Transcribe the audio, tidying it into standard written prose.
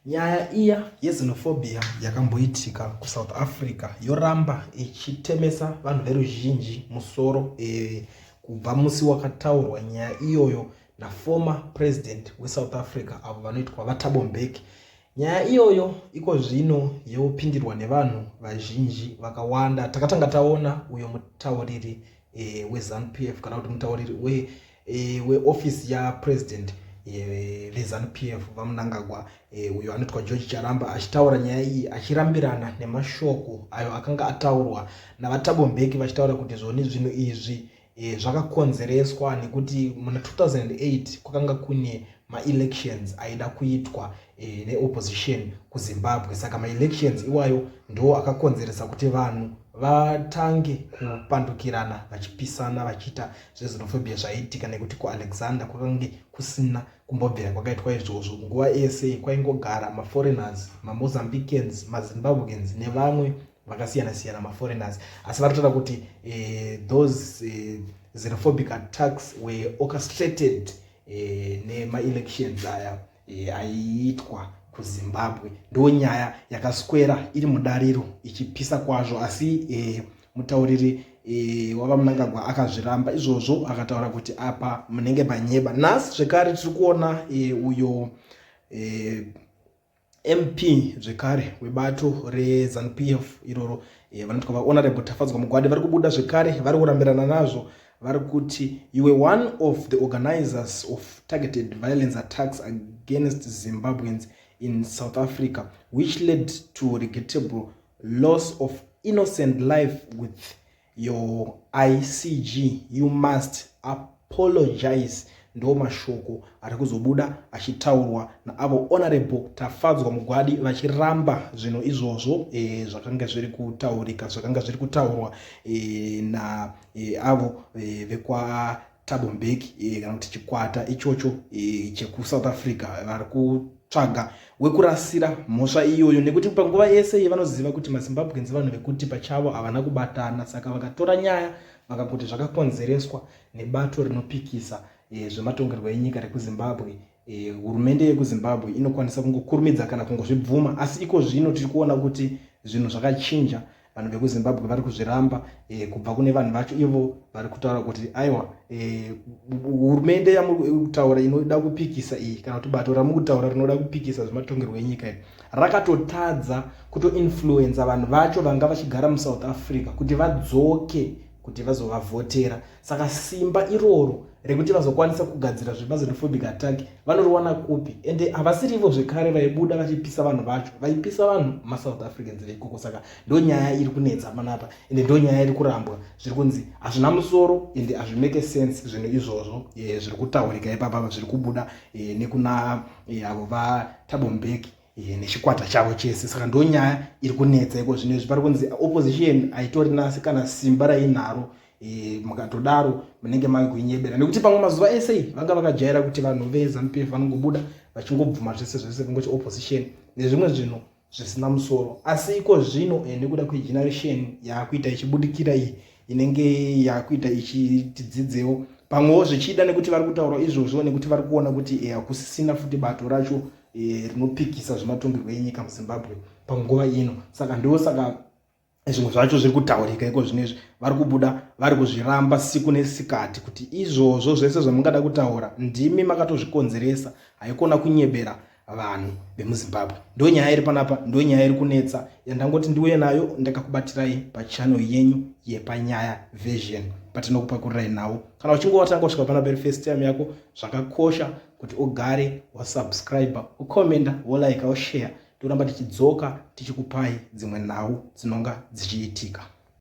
Nyaya iya yexenophobia yakamboitika kuSouth Africa yoramba ichitemesa vanhu veruzhinji musoro kubva musi wakataurwa nyaya iyoyo naformer president weSouth Africa avo vanoitwa vaThabo Mbeki. Nyaya iyoyo iko zvino yopindirwa nevanhu vazhinji vakawanda. Takatanga taona uyo mutauriri weZanu PF kana kuti mutauriri weofisi yapresident veZanu PF VaMnangagwa, uyo anoitwa George Charamba, achitaura nyaya iyi achirambirana nemashoko ayo akanga ataurwa naVaThabo Mbeki vachitaura kuti zvoni zvinhu izvi zvakakonzereswa nekuti muna 2008 kwakanga kune maelections aida kuitwa neopposition kuZimbabwe. Saka maelections iwayo ndo akakonzeresa kuti vanhu vatange kupandukirana, vachipisana, vachiita zvexenophobia zvaiitika, nekuti kuAlexander kwakange kusina kumbobvira kwakaitwa izvozvo. Nguva yese kwaingogara maforeigners, maMozambicans, maZimbabweans nevamwe vakasiyana siyana maforeigners. Asi vari kutaura kuti those xenophobic attacks were orchestrated nemaelections aya aiitwa kuZimbabwe. Ndo nyaya yakaswera iri mudariro ichipisa kwazvo, asi mutauriri waVaMnangagwa akazviramba izvozvo, akataura kuti apa munenge panyeba. Nhasi zvekare tiri kuona uyo MP zvekare webato reZanu PF iroro, vanoitwa vaHonorable Tafadzwa Mugwadi, vari kubuda zvekare vari kurambirana nazvo. Vari kuti, "You were one of the organizers of targeted violence attacks against Zimbabweans in South Africa, which led to regrettable loss of innocent life with your ICG. You must apologize." Ndo mashoko ari kuzobuda achitaurwa naavo Honorable Tafadzwa Mugwadi vachiramba zvinhu izvozvo zvakanga zviri kutaurika, zvakanga zviri kutaurwa naavo vekwaThabo Mbeki kana kuti chikwata ichocho chekuSouth Africa vari kutsvaga wekurasira mhosva iyoyo, nekuti panguva yese vanoziva kuti maZimbabweans vanhu vekuti pachavo havana kubatana. Saka vakatora nyaya vakangoti zvakakonzereswa nebato rinopikisa zvematongerwo enyika rekuZimbabwe, hurumende yekuZimbabwe inokwanisa kungokurumidza kana kungozvibvuma. Asi iko zvino tiri kuona kuti zvinhu zvakachinja. Vanhu vekuZimbabwe vari kuzviramba kubva kune vanhu vacho ivo vari kutaura kuti aiwa, hurumende yamuri kutaura inoda kupikisa iyi, kana kuti bato ramuri kutaura rinoda kupikisa zvematongerwo enyika iyi, rakatotadza kutoinfluenza vanhu vacho vanga vachigara muSouth Africa kuti vadzoke kuti vazovavhotera. Saka simba iroro rekuti vazokwanisa kugadzira zvemaxenophobic attack vanoriwana kupi? Ende havasirivo zvekare vaibuda vachipisa vanhu vacho. Vaipisa vanhu maSouth Africans veikoko. Saka ndo nyaya iri kunetsa panapa, ende ndo nyaya iri kurambwa. Zviri kunzi hazvina musoro ende hazvimake sense zvinhu izvozvo zviri kutaurika ipapapa, zviri kubuda nekuna avo vaThabo Mbeki nechikwata chavo chese. Saka ndo nyaya iri kunetsa iko zvino izvi. Pari kunzi opposition haitori nasi kana simba rainaro. Mukatodaro munenge mave kuinyebera, nekuti pamwe mazuva ese vanga vakajaira kuti vanhu veZanu PF vanongobuda vachingobvuma zvese zvese, kungoti opposition nezvimwe zvinhu zvisina musoro. Asi iko zvino nekuda kwegeneration yaakuita ichibudikira iyi, inenge yakuita ichitidzidzewo pamwewo zvichida nekuti vari kutaura izvozvo nekuti vari kuona kuti hakusisina futi bato racho rinopikisa zvematongerwo enyika muZimbabwe panguva ino. Saka ndo saka zvimwe zvacho zviri kutaurika iko zvino izvi, vari kubuda vari kuzviramba siku nesikati kuti izvozvo zvese zvamungada kutaura ndimi makatozvikonzeresa, haikona kunyebera vanhu vemuZimbabwe. Ndo nyaya iri panapa, ndo nyaya iri kunetsa yandangoti ndiuye nayo ndakakubatirai pachannel yenyu yePanyaya Version, patinokupakurirai nhau. Kana uchinge watanga kusvika panapa iri first time yako, zvakakosha kuti ugare wasubscribe, ukomenda, wolike, woshare. Toramba tichidzoka tichikupai dzimwe nhau dzinonga dzichiitika.